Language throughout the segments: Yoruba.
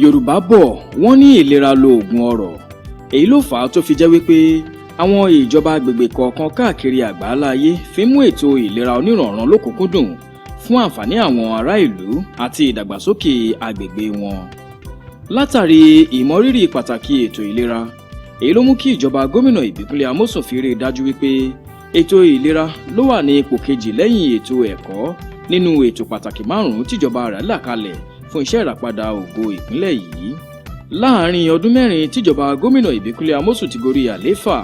Yorùbá bọ̀, wọ́n ní ìlera loògùn ọrọ̀. Èyí ló fà á tó fi jẹ́ wípé àwọn ìjọba agbègbè kọ̀ọ̀kan káàkiri àgbáláyé fi mú ètò ìlera onírànran lókùnkúndùn fún àǹfààní àwọn ará ìlú àti ìdàgbàsókè agbègbè wọn. Látàrí ìmọrírì pàtàkì ètò ìlera, èyí ló mú kí ìjọba gómìnà Ìbíkúnlé Amósùn fi rí i dájú wípé ètò ìlera ló wà ní ipò kejì lẹ́yìn ètò ẹ̀kọ́ nínú ètò pàtàkì márùn-ún tíjọba rẹ̀ là kalẹ̀ fún iṣẹ́ ìràpadà ògo ìpínlẹ̀ yìí. Láàárín ọdún 4 tíjọba gómìnà Ìbíkúnlé Amósùn ti gorí àlééfà,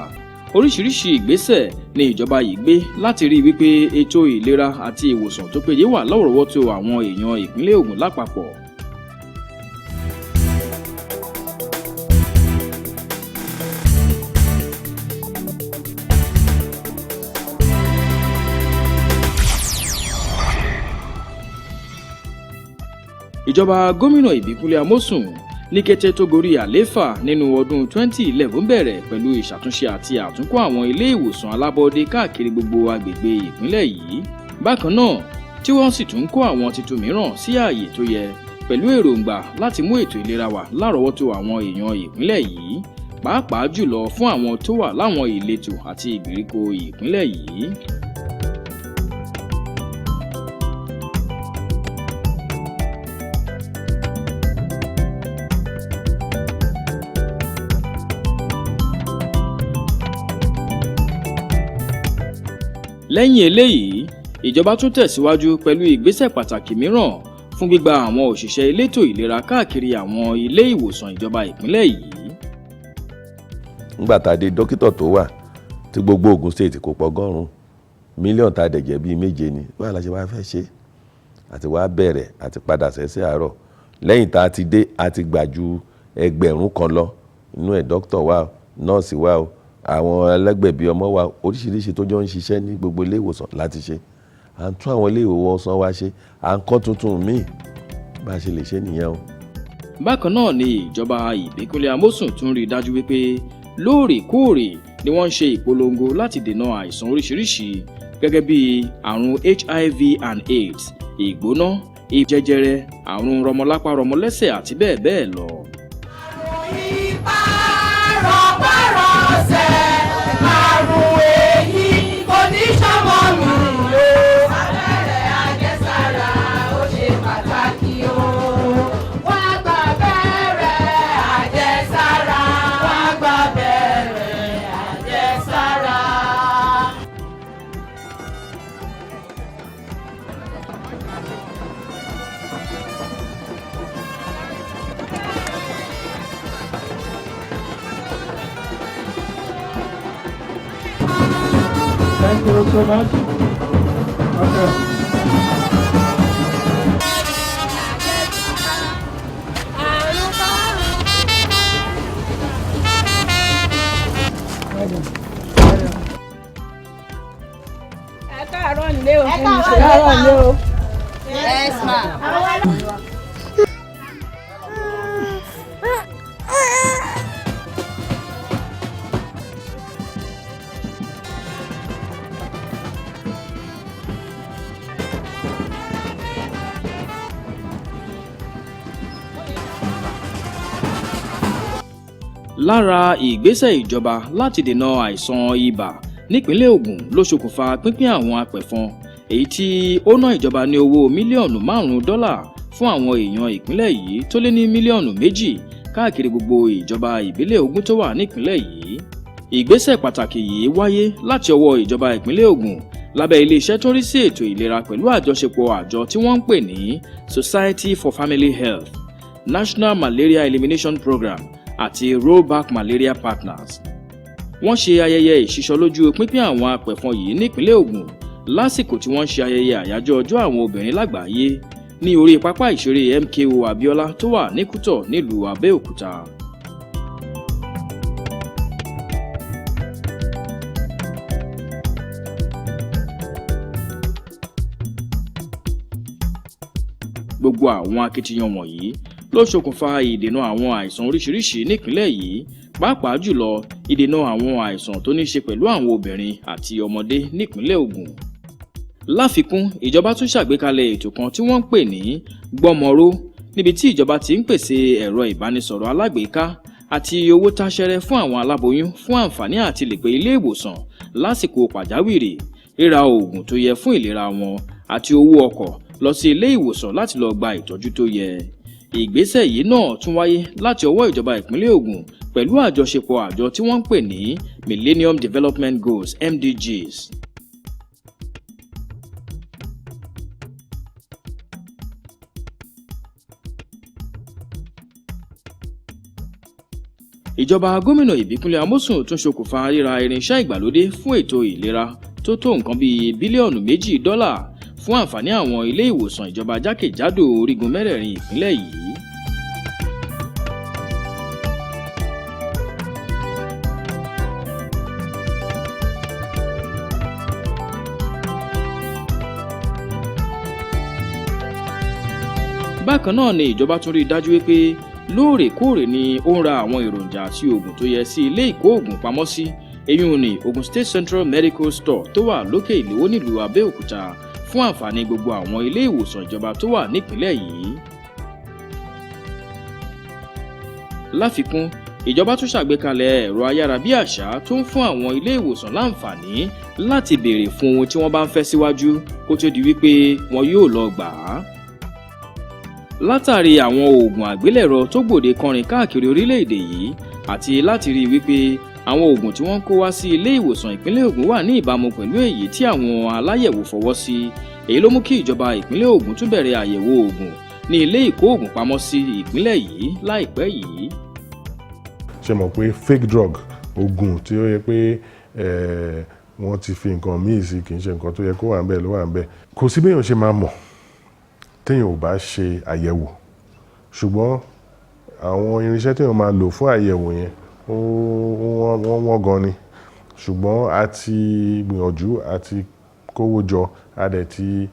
oríṣiríṣi ìgbésẹ̀ ni ìjọba yìí gbé láti rí i wípé ètò ìlera àti ìwòsàn tó péye wà lárọ̀ọ́wọ́tó àwọn èèyàn ìpínlẹ̀ Ògùn lápapọ̀. Ìjọba gómìnà Ìbíkúnlé Amósùn ní kété tó gorí àlééfà nínú ọdún 2011 bẹ̀rẹ̀ pẹ̀lú ìṣàtúnṣe àti àtúnkọ́ àwọn ilé ìwòsàn alábọ́dé káàkiri gbogbo agbègbè ìpínlẹ̀ yìí. Bákan náà tí wọ́n sì tún kó àwọn tuntun mìíràn sí ààyè tó yẹ pẹ̀lú èròǹgbà láti mú ètò ìlera wà lárọ̀ọ́wọ́tó àwọn èèyàn ìpínlẹ̀ yìí, pàápàá jùlọ fún àwọn tó wà láwọn ìletò àti ìgbèríko ìpínlẹ̀ yìí. Lẹ́yìn eléyìí, ìjọba tún tẹ̀síwájú pẹ̀lú ìgbésẹ̀ pàtàkì mìíràn fún gbígba àwọn òṣìṣẹ́ elétò ìlera káàkiri àwọn ilé ìwòsàn ìjọba ìpínlẹ̀ yìí. Nígbà tá a dé, dókítà tó wà tí gbogbo Ògùn State kò pọ̀ 100 mílíọ̀nù, tá a dẹ̀ jẹ́ bíi 7 ni. Báwo la ṣe wá fẹ́ ṣe àti wá bẹ̀rẹ̀ àti padà sẹ́sẹ́ àárọ̀? Lẹ́yìn tá a ti dé, a ti gbà ju 1,000 lọ inú ẹ̀. Dókítà wà o, nọ́ọ̀sì wà o, àwọn ẹlẹ́gbẹ̀bí ọmọ wa, oríṣiríṣi tó jọ ń ṣiṣẹ́ ní gbogbo ilé ìwòsàn láti ṣe. À ń tún àwọn ilé ìwòsàn wa ṣe, à ń kọ́ tuntun míì. Bá a ṣe lè ṣe nìyẹn o. Bákan náà ni ìjọba Ìbíkúnlé Amósùn tún rí i dájú wípé lóòrèkóòrè ni wọ́n ń ṣe ìpolongo láti dènà àìsàn oríṣiríṣi gẹ́gẹ́ bí àrùn HIV and AIDS, ìgbóná, ìjẹjẹrẹ, àrùn rọmọlápá rọmọlẹ́sẹ̀ àti bẹ́ẹ̀ bẹ́ẹ̀ lọ. Ibà rọpárọsẹ̀, àrùn èyí kò ní sọmọ mi o. Abẹ́rẹ́ àjẹsára ó ṣe pàtàkì o. Wá gba abẹ́rẹ́ àjẹsára. Wá gba abẹ́rẹ́ àjẹsára. Thank you so much. Okay. Àrùn kárùn. Well done. Well done. Ẹ káàárọ̀ nílé o. Ẹ káàárọ̀. Káàárọ̀ nílé o. Yes, ma. Lára ìgbésẹ̀ ìjọba láti dènà àìsàn ibà nípínlẹ̀ Ògùn ló ṣokùnfà pínpín àwọn apẹ̀fọn, èyí tí ó ná ìjọba ní owó mílíọ̀nù 5 dọ́là fún àwọn èèyàn ìpínlẹ̀ yìí tó lé ní mílíọ̀nù 2 káàkiri gbogbo ìjọba ìbílẹ̀ 20 tó wà nípínlẹ̀ yìí. Ìgbésẹ̀ pàtàkì yìí wáyé láti ọwọ́ ìjọba ìpínlẹ̀ Ògùn lábẹ́ iléeṣẹ́ tó ń rí sí ètò ìlera pẹ̀lú àjọṣepọ̀ àjọ tí wọ́n ń pè ní Society for Family Health, National Malaria Elimination Program àti Rollback Malaria Partners. Wọ́n ṣe ayẹyẹ ìṣísọlójú pínpín àwọn apẹ̀fọn yìí nípínlẹ̀ Ògùn lásìkò tí wọ́n ń ṣe ayẹyẹ àyájọ́ ọjọ́ àwọn obìnrin lágbàáyé ní orí pápá ìṣeré MKO Abiola tó wà ní Kútọ̀ nílùú Abẹ́òkúta. Gbogbo àwọn akitiyan wọ̀nyí ló ṣokùnfà ìdènà àwọn àìsàn oríṣiríṣi nípìnlẹ̀ yìí, pàápàá jùlọ ìdènà àwọn àìsàn tó ní í ṣe pẹ̀lú àwọn obìnrin àti ọmọdé nípìnlẹ̀ Ògùn. Láfikún, ìjọba tún ṣàgbékalẹ̀ ètò kan tí wọ́n ń pè ní Gbọ́mọró. Níbi tí ìjọba ti ń pèsè ẹ̀rọ ìbánisọ̀rọ̀ alágbèéká àti owó táṣẹ́rẹ́ fún àwọn aláboyún fún àǹfààní àti lè pé ilé ìwòsàn lásìkò pàjáwìrì, ríra oògùn tó yẹ fún ìlera wọn àti owó ọkọ̀ lọ sí ilé ìwòsàn láti lọ gba ìtọ́jú tó yẹ. Ìgbésẹ̀ yìí náà tún wáyé láti ọwọ́ ìjọba ìpínlẹ̀ Ògùn pẹ̀lú àjọṣepọ̀ àjọ tí wọ́n ń pè ní Millennium Development Goals, MDGs. Ìjọba gómìnà Ìbíkúnlé Amósùn tún ṣokùnfà ríra irinṣẹ́ ìgbàlódé fún ètò ìlera tó tó nǹkan bíi bílíọ̀nù 2 dọ́là fún àǹfààní àwọn ilé ìwòsàn ìjọba jákèjádò orígun mẹ́rẹ̀ẹ̀rin ìpínlẹ̀ yìí. Bákan náà ni ìjọba tún rí i dájú wípé lóòrèkóòrè ni ó ń ra àwọn èròjà àti oògùn tó yẹ sí ilé ìkó oògùn pamọ́ sí, èyí ní Ogun State Central Medical Store tó wà lókè Ìléwó nílùú Abẹ́òkúta, fún àǹfààní gbogbo àwọn ilé ìwòsàn ìjọba tó wà nípìnlẹ̀ yìí. Láfikún, ìjọba tún ṣàgbékalẹ̀ ẹ̀rọ ayárabíàṣá tó ń fún àwọn ilé ìwòsàn láǹfààní láti béèrè fún ohun tí wọ́n bá ń fẹ́ síwájú kó tó di wípé wọn yóò lọ gbà á. Látàrí àwọn oògùn àgbélẹ̀rọ tó gbòde kọrin káàkiri orílẹ̀-èdè yìí àti láti rí i wípé àwọn oògùn tí wọ́n ń kó wá sí ilé ìwòsàn ìpínlẹ̀ Ògùn wà ní ìbámu pẹ̀lú èyí tí àwọn aláyẹ̀wò fọwọ́ sí, èyí ló mú kí ìjọba ìpínlẹ̀ Ògùn tún bẹ̀rẹ̀ àyẹ̀wò oògùn ní ilé ìkó oògùn pamọ́ sí ìpínlẹ̀ yìí láìpẹ́ yìí. Ṣe mọ̀ pé fake drug, oògùn tí ó yẹ pé wọ́n ti fi nǹkan míì sí, kì í ṣe nǹkan tó yẹ kó wà ń bẹ̀ ló wà ń bẹ̀. Kò sí béèyàn ṣe máa mọ̀ téèyàn ò bá ṣe àyẹ̀wò, ṣùgbọ́n àwọn irinṣẹ́ téèyàn máa lò fún àyẹ̀wò yẹn, ó wọ́n wọ́n gan ni. Ṣùgbọ́n a ti gbìyànjú, a ti kówó jọ, a dẹ̀ ti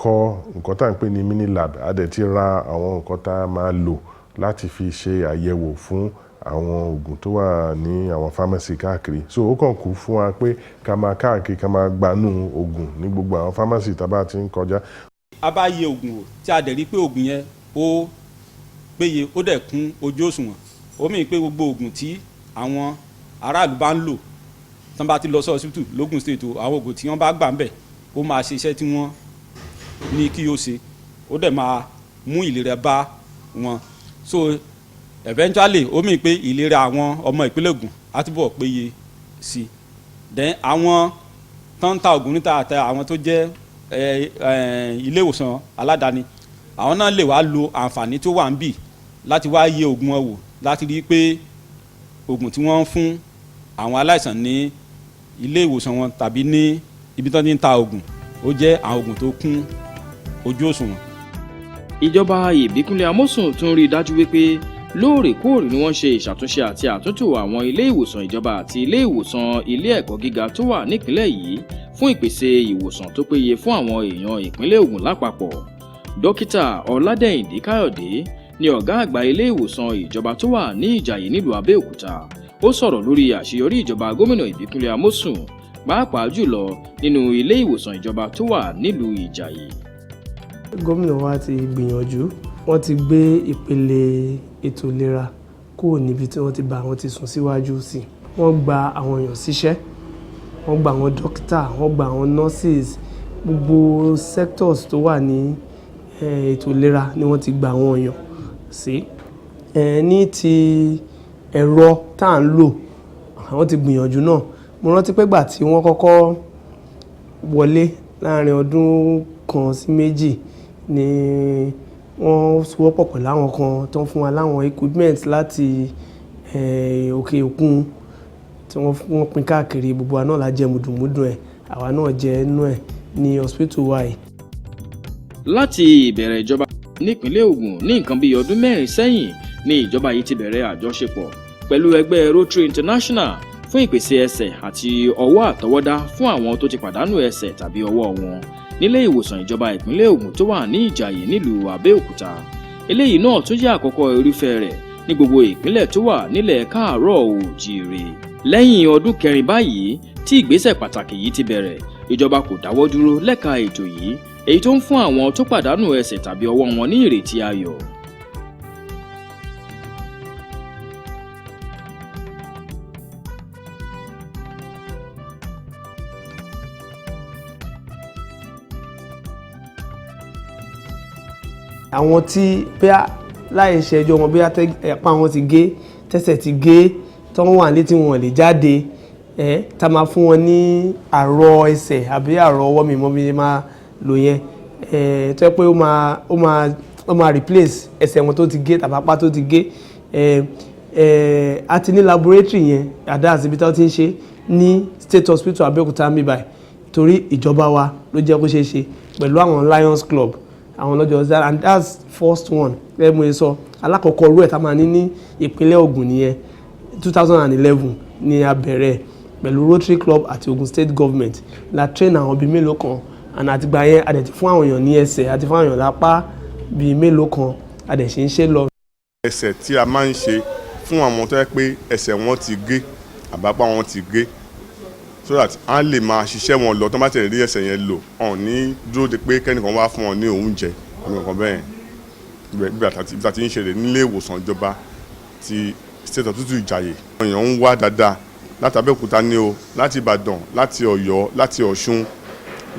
kọ́ nǹkan tá à ń pè ní mini lab, a dẹ̀ ti ra àwọn nǹkan tá a máa lò láti fi ṣe àyẹ̀wò fún àwọn oògùn tó wà ní àwọn pharmacy káàkiri. So ó kàn kú fún wa pé ká máa káàkiri, ká máa gbanú oògùn ní gbogbo àwọn pharmacy tá a bá ti ń kọjá. A bá yẹ oògùn wò, tí a dẹ̀ rí pé oògùn yẹn ó péye, ó dẹ̀ kún ojú òṣùwọ̀n, ó mì pé gbogbo oògùn tí àwọn aráàlú bá ń lò tí wọ́n bá ti lọ sí hospital lógùn State o, àwọn oògùn tí wọ́n bá gbà ń bẹ̀, ó máa ṣe iṣẹ́ tí wọ́n ní kí ó ṣe, ó dẹ̀ máa mú ìlera bá wọn. So eventually, ó mì pé ìlera àwọn ọmọ ìpínlẹ̀ Ògùn á túbọ̀ péye sí i. Then àwọn tó ń ta oògùn níta àti àwọn tó jẹ́ ilé ìwòsàn aládàáni, àwọn náà lè wá lo àǹfààní tó wà ń bì láti wá yẹ oògùn wọn wò, láti rí i pé oògùn tí wọ́n ń fún àwọn aláìsàn ní ilé ìwòsàn wọn tàbí ní ibi tó ti ń ta oògùn, ó jẹ́ àwọn oògùn tó kún ojú òṣùwọ̀n. Ìjọba Ìbíkúnlé Amósùn tún rí i dájú wípé lóòrèkóòrè ni wọ́n ṣe ìṣàtúnṣe àti àtúntò àwọn ilé ìwòsàn ìjọba àti ilé ìwòsàn ilé ẹ̀kọ́ gíga tó wà nípìnlẹ̀ yìí fún ìpèsè ìwòsàn tó péye fún àwọn èèyàn ìpínlẹ̀ Ògùn lápapọ̀. Dókítà Ọládẹ̀yìndé Káyọ̀dé ni ọ̀gá àgbà ilé ìwòsàn ìjọba tó wà ní Ìjàyè nílùú Abẹ́òkúta. Ó sọ̀rọ̀ lórí àṣeyọrí ìjọba gómìnà Ìbíkúnlé Amósùn, pàápàá jùlọ nínú ilé ìwòsàn ìjọba tó wà nílùú Ìjàyè. Gómìnà wa ti gbìyànjú, wọ́n ti gbé ìpele ètò ìlera kúrò níbi tí wọ́n ti bá, wọ́n ti sún síwájú sí i. Wọ́n gba àwọn èèyàn síṣẹ́, wọ́n gba àwọn dókítà, wọ́n gba àwọn nurses, gbogbo sectors tó wà ní ètò ìlera ni wọ́n ti gba àwọn èèyàn sí. Ní ti ẹ̀rọ tá à ń lò, àwọn ti gbìyànjú náà. Mo rántí pé ìgbà tí wọ́n kọ́kọ́ wọlé, láàrin ọdún 1 sí 2 ni wọ́n sowọ́pọ̀ pẹ̀lú àwọn kan tó ń fún wa láwọn equipment láti òkè òkun tí wọ́n pín káàkiri. Gbogbo wa náà la jẹ mùdùnmúdùn ẹ̀, àwa náà jẹ inú ẹ̀ ní hospital wa yìí. Láti ìbẹ̀rẹ̀ ìjọba nípínlẹ̀ Ògùn ní nǹkan bíi ọdún 4 sẹ́yìn ni ìjọba yìí ti bẹ̀rẹ̀ àjọṣepọ̀ pẹ̀lú ẹgbẹ́ Rotary International fún ìpèsè ẹsẹ̀ àti ọwọ́ àtọwọ́dá fún àwọn tó ti pàdánù ẹsẹ̀ tàbí ọwọ́ wọn nílé ìwòsàn ìjọba ìpínlẹ̀ Ògùn tó wà ní Ìjàyè nílùú Abẹ́òkúta. Eléyìí náà tún jẹ́ àkọ́kọ́ irúfẹ́ rẹ̀ ní gbogbo ìpínlẹ̀ tó wà nílẹ̀ káàárọ̀ oòjíire. Lẹ́yìn ọdún 4 báyìí tí ìgbésẹ̀ pàtàkì yìí ti bẹ̀rẹ̀, ìjọba kò dáwọ́ dúró lẹ́ka ètò yìí. èyí tó ń fún àwọn tó pàdánù ẹsẹ̀ tàbí ọwọ́ wọn ní ìrètí ayọ̀. Àwọn tí bóyá láì ṣẹjọ́ wọn, bóyá apá wọn ti gé, tẹ́sẹ̀ ti gé, tí wọ́n wà létí, wọn lè jáde ẹ, tá máa fún wọn ní àrọ̀ ẹsẹ̀ àbí àrọ̀ ọwọ́, mi mọ́ bí máa lò yẹn ẹ, tó yẹ pé ó máa replace ẹsẹ̀ wọn tó ti gé tàbí apá tó ti gé ẹ. Ẹ a ti ní laboratory yẹn, àdá ibi tí wọ́n ti ń ṣe ní State Hospital Abẹ́òkúta mi báyìí, torí ìjọba wa ló jẹ́ kó ṣeé ṣe pẹ̀lú àwọn Lions Club, àwọn lọ́jọ́ zara. And that's first one. Ẹ mo sọ alákọ̀ọ́kọ́ irú ẹ̀ tá máa ní ní ìpínlẹ̀ Ògùn nìyẹn. 2011 ni a bẹ̀rẹ̀ pẹ̀lú Rotary Club àti Ogun State Government. La train àwọn bíi mélòó kan, and àtìgbà yẹn a dẹ̀ ti fún àwọn èèyàn ní ẹsẹ̀ àti fún àwọn èèyàn lápá bíi mélòó kan, a dẹ̀ ṣe ń ṣe lọ. Ẹsẹ̀ tí a máa ń ṣe fún àwọn tó yẹ pé ẹsẹ̀ wọn ti gé àbápá wọn ti gé, so that a lè máa ṣiṣẹ́ wọn lọ. Tó bá tẹ̀lé rí ẹsẹ̀ yẹn lò ọ̀n ní dúró de pé kẹ́nìkan wá fún wọn ní oúnjẹ àbí nǹkan bẹ́ẹ̀. Bí a ti ń ṣe rè nílé ìwòsàn ìjọba ti State Hospital Ìjàyè. Àwọn èèyàn ń wá dáadáa láti Abẹ́òkúta ní o, láti Ìbàdàn, láti Ọ̀yọ́, láti Ọ̀ṣun,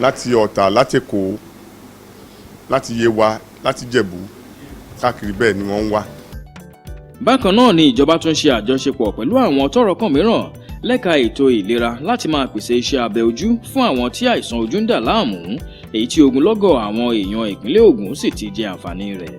láti Ọ̀tà, láti Èkó, láti Yewa, láti Jẹ̀bú, káàkiri bẹ́ẹ̀ ni wọ́n ń wá. Bákan náà ni ìjọba tún ṣe àjọṣepọ̀ pẹ̀lú àwọn tọ́rọ̀ kàn mìíràn lẹ́ka ètò ìlera láti máa pèsè iṣẹ́ abẹ ojú fún àwọn tí àìsàn ojú ń dà láàmú, èyí tí ogunlọ́gọ̀ àwọn èèyàn ìpínlẹ̀ Ògùn sì ti jẹ àǹfààní rẹ̀.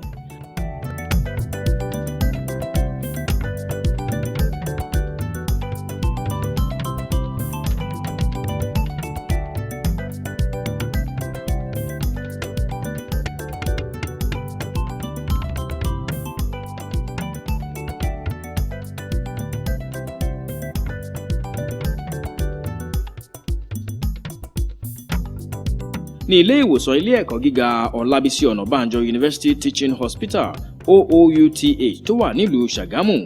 Ní ilé ìwòsàn ilé ẹ̀kọ́ gíga Ọlábísí Ọ̀nàbànjọ University Teaching Hospital, OOUTH, tó wà nílùú Ṣàgámù,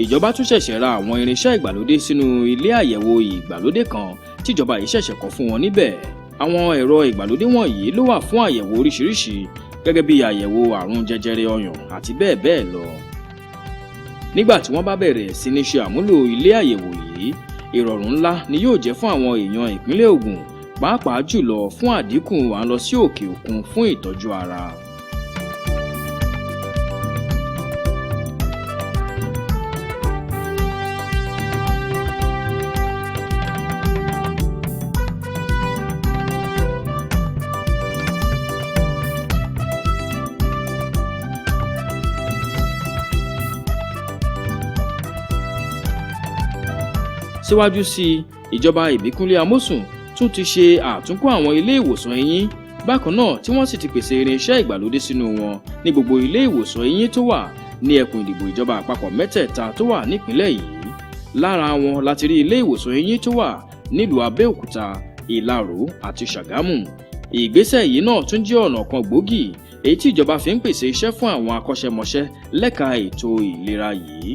ìjọba tún ṣẹ̀ṣẹ̀ ra àwọn irinṣẹ́ ìgbàlódé sínú ilé àyẹ̀wò ìgbàlódé kan tíjọba yìí ṣẹ̀ṣẹ̀ kọ́ fún wọn níbẹ̀. Àwọn ẹ̀rọ ìgbàlódé wọ̀nyí ló wà fún àyẹ̀wò oríṣiríṣi, gẹ́gẹ́ bí àyẹ̀wò àrùn jẹjẹrẹ ọyàn àti bẹ́ẹ̀ bẹ́ẹ̀ lọ. Nígbà tí wọ́n bá bẹ̀rẹ̀ sí ní ṣe àmúlò ilé àyẹ̀wò yìí, ìrọ̀rùn ńlá ni yóò jẹ́ fún àwọn èèyàn ìpínlẹ̀ Ògùn, pàápàá jùlọ fún àdínkù à ń lọ sí òkè òkun fún ìtọ́jú ara. Síwájú sí i, ìjọba Ìbíkúnlé Amósùn tún ti ṣe àtúnkọ́ àwọn ilé ìwòsàn eyín bákan náà, tí wọ́n sì ti pèsè irinṣẹ́ ìgbàlódé sínú wọn ní gbogbo ilé ìwòsàn eyín tó wà ní ẹkùn ìdìbò ìjọba àpapọ̀ mẹ́tẹ̀ẹ̀ta tó wà nípìnlẹ̀ yìí. Lára wọn láti rí ilé ìwòsàn eyín tó wà nílùú Abẹ́òkúta, Ìlaró àti Ṣàgámù. Ìgbésẹ̀ yìí náà tún jẹ́ ọ̀nà kan gbòógì èyí tí ìjọba fi ń pèsè iṣẹ́ fún àwọn akọ́ṣẹ́mọṣẹ́ lẹ́ka ètò ìlera yìí.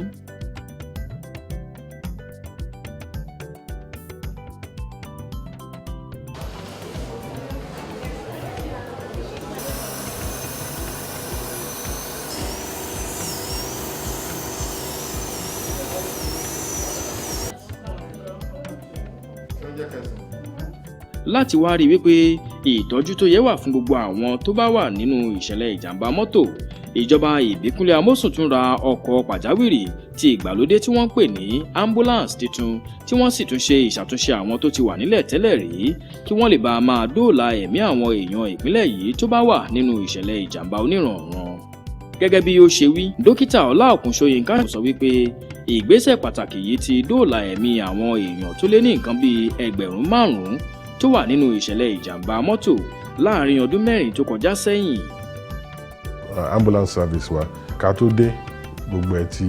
Láti wá rí wípé ìtọ́jú tó yẹ wà fún gbogbo àwọn tó bá wà nínú ìṣẹ̀lẹ̀ ìjàmbá mọ́tò, ìjọba Ìbíkúnlé Amósùn tún ra ọkọ̀ pàjáwìrì ti ìgbàlódé tí wọ́n ń pè ní ambulance tuntun, tí wọ́n sì tún ṣe ìṣàtúnṣe àwọn tó ti wà nílẹ̀ tẹ́lẹ̀ rí, kí wọ́n lè bá a máa dóòlà ẹ̀mí àwọn èèyàn ìpínlẹ̀ yìí tó bá wà nínú ìṣẹ̀lẹ̀ ìjàmbá oníranran. Gẹ́gẹ́ bí ó ṣe wí, Dókítà Ọláòkun Ṣóyínká sọ wípé ìgbésẹ̀ pàtàkì yìí ti dóòlà ẹ̀mí àwọn èèyàn tó lé ní nǹkan bíi 5,000 tó wà nínú ìṣẹ̀lẹ̀ ìjàmbá mọ́tò láàrin ọdún 4 tó kọjá sẹ́yìn. Ambulance service wa, ká tó dé, gbogbo ẹ̀ tí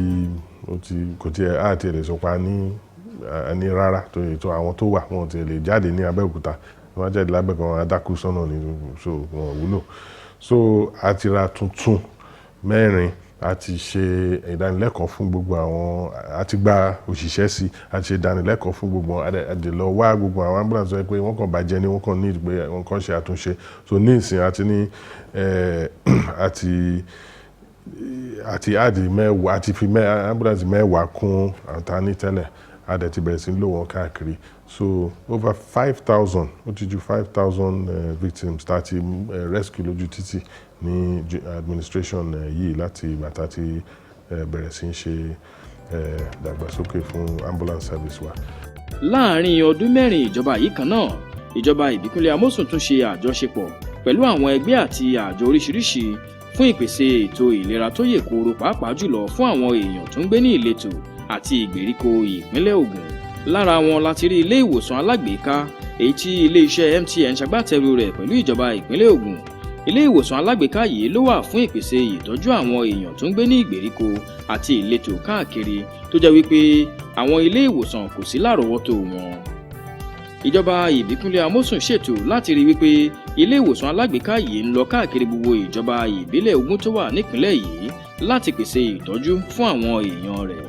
ó ti kò tiẹ̀ àti ẹ̀ lè sọ pa ní rárá tó yẹ tó. Àwọn tó wà, wọn ò tiẹ̀ lè jáde ní Abẹ́òkúta. Wọ́n á jáde lábẹ́òkúta, wọn á dákú sọ́nà ní, so wọn ò wúlò. So a ti ra tuntun mẹ́rin. A ti ṣe ìdánilẹ́kọ̀ọ́ fún gbogbo àwọn, a ti gba òṣìṣẹ́ sí, a ti ṣe ìdánilẹ́kọ̀ọ́ fún gbogbo wọn, a dẹ̀ lọ wá gbogbo àwọn ambulance tó jẹ́ pé wọ́n kàn bàjẹ́ ni, wọ́n kàn need pé wọ́n kàn ṣe àtúnṣe. So ní ìsìn, àti ní àti add 10, àti fi ambulance 10 kún àwọn tá a ní tẹ́lẹ̀. A dẹ̀ ti bẹ̀rẹ̀ sí ní lò wọ́n káàkiri. So over 5,000, ó ti ju 5,000 victims tá a ti rescue lójú títì ní administration yìí láti ìgbà tá a ti bẹ̀rẹ̀ sí í ṣe ìdàgbàsókè fún ambulance service wa. Láàárín ọdún 4 ìjọba yìí kan náà, ìjọba Ìbíkúnlé Amósùn tún ṣe àjọṣepọ̀ pẹ̀lú àwọn ẹgbẹ́ àti àjọ oríṣiríṣi fún ìpèsè ètò ìlera tó yè kooro, pàápàá jùlọ fún àwọn èèyàn tó ń gbé ní ìletò àti ìgbèríko ìpínlẹ̀ Ògùn. Lára wọn láti rí ilé ìwòsàn alágbèéká èyí tí iléeṣẹ́ MTN ṣagbátẹrù rẹ̀ pẹ̀lú ìjọba ìpínlẹ̀ Ògùn. Ilé ìwòsàn alágbèéká yìí ló wà fún ìpèsè ìtọ́jú àwọn èèyàn tó ń gbé ní ìgbèríko àti ìletò káàkiri tó jẹ́ wípé àwọn ilé ìwòsàn kò sí lárọ̀ọ́wọ́tó wọn. Ìjọba Ìbíkúnlé Amósùn ṣètò láti rí wípé ilé ìwòsàn alágbèéká yìí ń lọ káàkiri gbogbo ìjọba ìbílẹ̀ 20 tó wà nípìnlẹ̀ yìí láti pèsè ìtọ́jú fún àwọn èèyàn rẹ̀.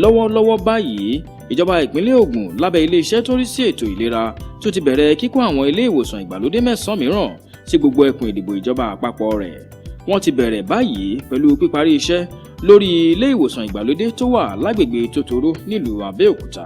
Lọ́wọ́lọ́wọ́ báyìí, ìjọba ìpínlẹ̀ Ògùn lábẹ́ iléeṣẹ́ tó ń rí sí ètò ìlera tó ti bẹ̀rẹ̀ kíkọ́ àwọn ilé ìwòsàn ìgbàlódé 9 mìíràn sí gbogbo ẹkùn ìdìbò ìjọba àpapọ̀ rẹ̀. Wọ́n ti bẹ̀rẹ̀ báyìí pẹ̀lú píparí iṣẹ́ lórí ilé ìwòsàn ìgbàlódé tó wà lágbègbè Tòtòrò nílùú Abẹ́òkúta.